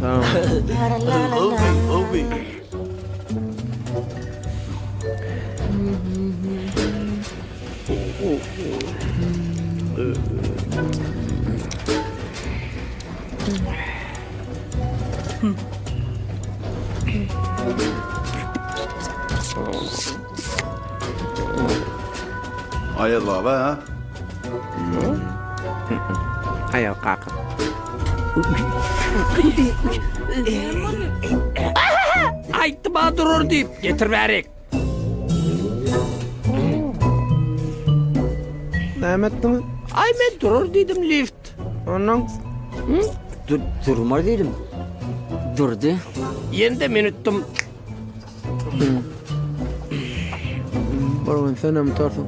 Gowy, gowy. Aýaz baba, ha? Aýaz kaka. Aýtdym-a durar diýip, getir bärik. Näme etdiňiz? Aý men durar diýdim lift. Ondan Dur, durmaz diýdim. Durdy. Ýene-de men utdum. Bir gün senem utarsyň.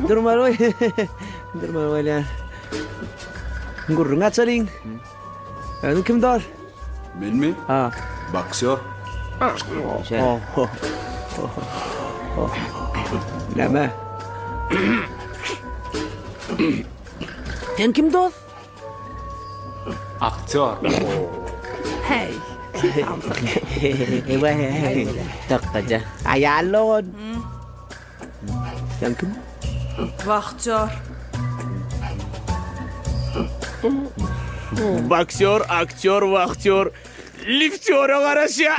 Durmaly Durmaly bolýar. Gürrüň açalyň. Özüň kim dos? Menmi? Ha. Boksýor. Näme? Sen kim dos? Aktýor. Heý. Takgaja. Aýal dogan. Sen kim? Wahtýor. Boksýor, aktýor, wahtýor, liftýora garaşýar.